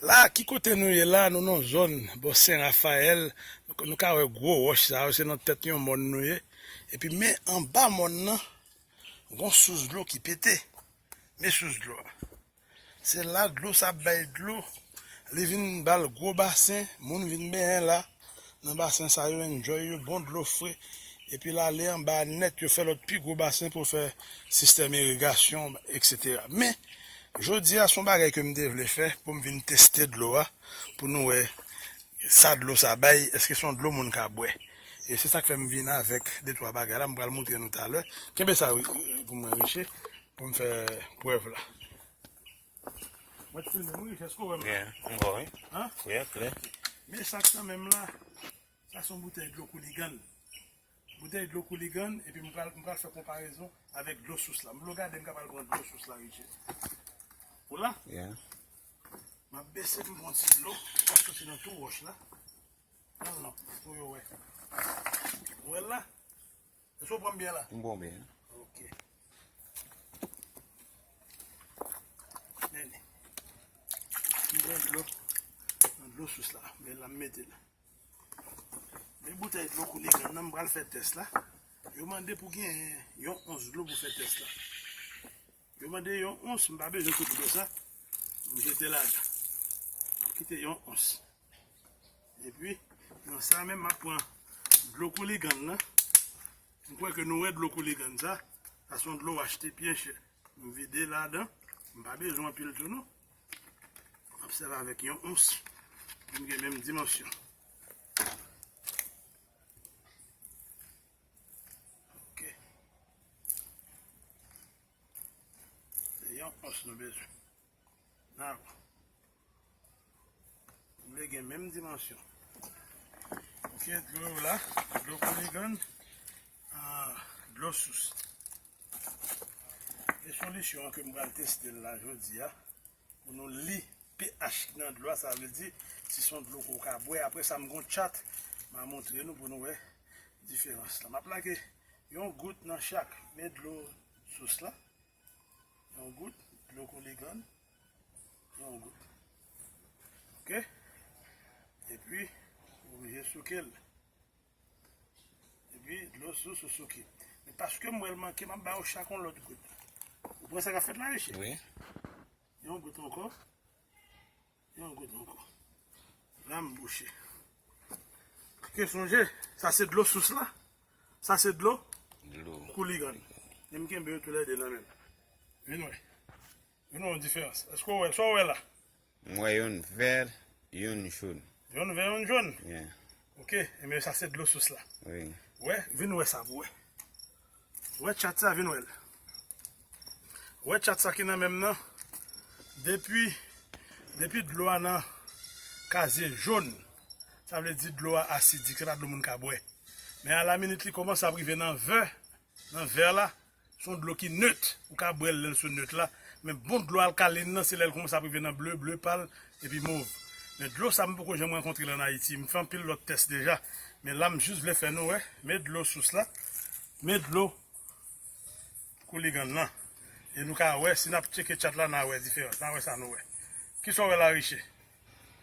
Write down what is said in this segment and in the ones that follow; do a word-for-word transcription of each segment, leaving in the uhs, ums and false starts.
La, ki kote nou ye la? Nou nan zòn bò Sen Rafayèl. Nou ka wè gwo wòch sa yo, se nan tèt yon mòn nou ye. Epi men anba mòn nan, gon sous dlo ki pete. Men sous dlo a. Se la dlo sa ap bay dlo. Li vin ba l gwo basen, moun vin benyen la. Nan basen sa yo enjoy yo, bon dlo fre. Epi l ale anba nèt, yo fè lòt pi gwo basen pou fè sistèm irigasyon, etsetera. Men, jodi a, se yon bagay ke m te vle fè pou m vin teste dlo a, pou nou wè sa dlo sa bay, èske se yon dlo moun ka bwè. E se sa k fè m vin avèk de twa bagay la, m pral montre nou talè. Kenbe sa wi, pou mwen, Riche, pou m fè prèv la. Mwen te filme, wi, èske w wè m la? Byen, m wè, wi. An? Wi, klè. Men sa k nan men m la, sa se yon boutèy dlo Kouligann. Boutèy dlo Kouligann, epi m pral, m pral fè konparezon avèk dlo sous la. M vle w gade, m ka pral pran dlo sous la, Riche. Ou la? Yeah. M ap bese pou m pran ti dlo, k ap soti nan tou wòch la. Al non, pou yo wè. Ou wè l la? Èske w pran m byen la? M pran w byen. Ok. Men li. M pran dlo. Nan dlo sous la. Men la m mete l. Men boutèy dlo Kouligann nan, m pral fè tès la. Yo mande pou gen yon ons dlo pou fè tès la. Yo mande yon ons, m pa bezwen tout dlo sa. M jete ladan. M kite yon ons. Epi, nan sa menm, m ap pran dlo Kouligann nan. M kwè ke nou wè dlo Kouligann sa. Sa se yon dlo w achte byen chè. M vide ladan. M pa bezwen anpil tou non. M ap sèvi avèk yon ons. Pou m gen menm dimansyon. Ok. Se yon ons nou bezwen. Nan. M vle gen menm dimansyon. Ok, dlo yo la, dlo Kouligann, ah, dlo sous. E solisyon an ke m pral teste l la jodi a, pou nou li pH ki nan dlo a, sa vle di, si se yon dlo ke w ka bwè. Apre sa, m gon tchat, m a montre nou pou nou wè diferans la. M ap lage yon gout nan chak, men dlo sous la, yon gout, dlo Kouligann, yon gout. Ok? Epi, ou oblije souke l. Epi, dlo sous ou souke. Men paske m wè l manke, m ap ba yo chak yon lòt gout. Ou pran sa k ap fèt la, Riche? Wi. Yon gout ankò. Yon gout ankò. La m bouche. Ke sonje, sa se dlo sous la. Sa se dlo Dlo. Kouligann. E m kenbe yo toulède nan men m. Vin wè. Vin wè yon diferans. Èske w wè? Sa w wè la? M wè youn vè, youn jòn. Youn vè, youn jòn? Yeah. Ok, ebyen sa se dlo sous la. Wi. Wè, vin wè sa pou wè. Wè tchat sa, vin wè l. Wè tchat sa ki nan men m nan. Depi, depi dlo a nan kazye jòn, sa vle di dlo a asidik, se pa dlo moun ka bwè. Men alaminit li kòmanse ap rive nan vè, nan vè la, se yon dlo ki net. Ou ka bwè l lè l sou net la. Men bon dlo alkalin nan, se lè l kòmanse ap rive nan ble, ble pal, epi mov. Men dlo sa, m poko janm rankontre l ann Ayiti. M fè anpil lòt tès deja. Men la, m jis vle fè nou wè. Men dlo sous la. Men dlo Kouligann nan. E nou ka wè, si n ap tcheke tchat la, n a wè diferans. N a wè sa nou wè. Kisa w wè la, Riche?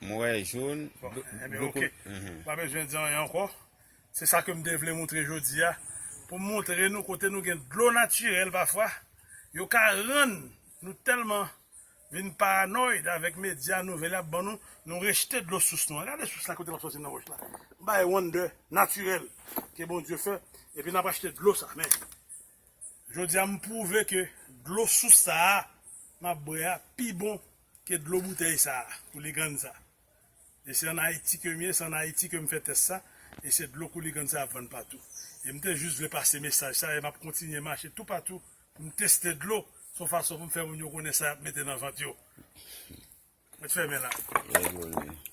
M wè jòn, bon, dlo, ebyen, dlo ok. Kou-, mhm. Pa bezwen di anyen ankò. Se sa ke m te vle montre jodi a. Pou m montre nou kote nou gen dlo natirèl pafwa. Yo ka rann nou tèlman vin paranoid avèk medya nouvèl y ap ban nou, nou rejte dlo sous nou an. Gade sous la kote l ap soti nan wòch la. M bay wonder natirèl ke Bondye fè, epi n ap achte dlo sa. Men, jodi a, m pwouve ke dlo sous sa a, m ap bwè a, pi bon ke dlo boutèy sa a, Kouligann sa. E se ann Ayiti ke m ye, se ann Ayiti ke m fè tès sa, e se dlo Kouligann sa y ap vann patou. E m te jis vle pase mesaj sa, e m ap kontinye mache toupatou pou m teste dlo, se yon fason pou m fè moun yo konnen sa y ap mete nan vant yo. Mwen te fèmen la. Lè dlo l ye.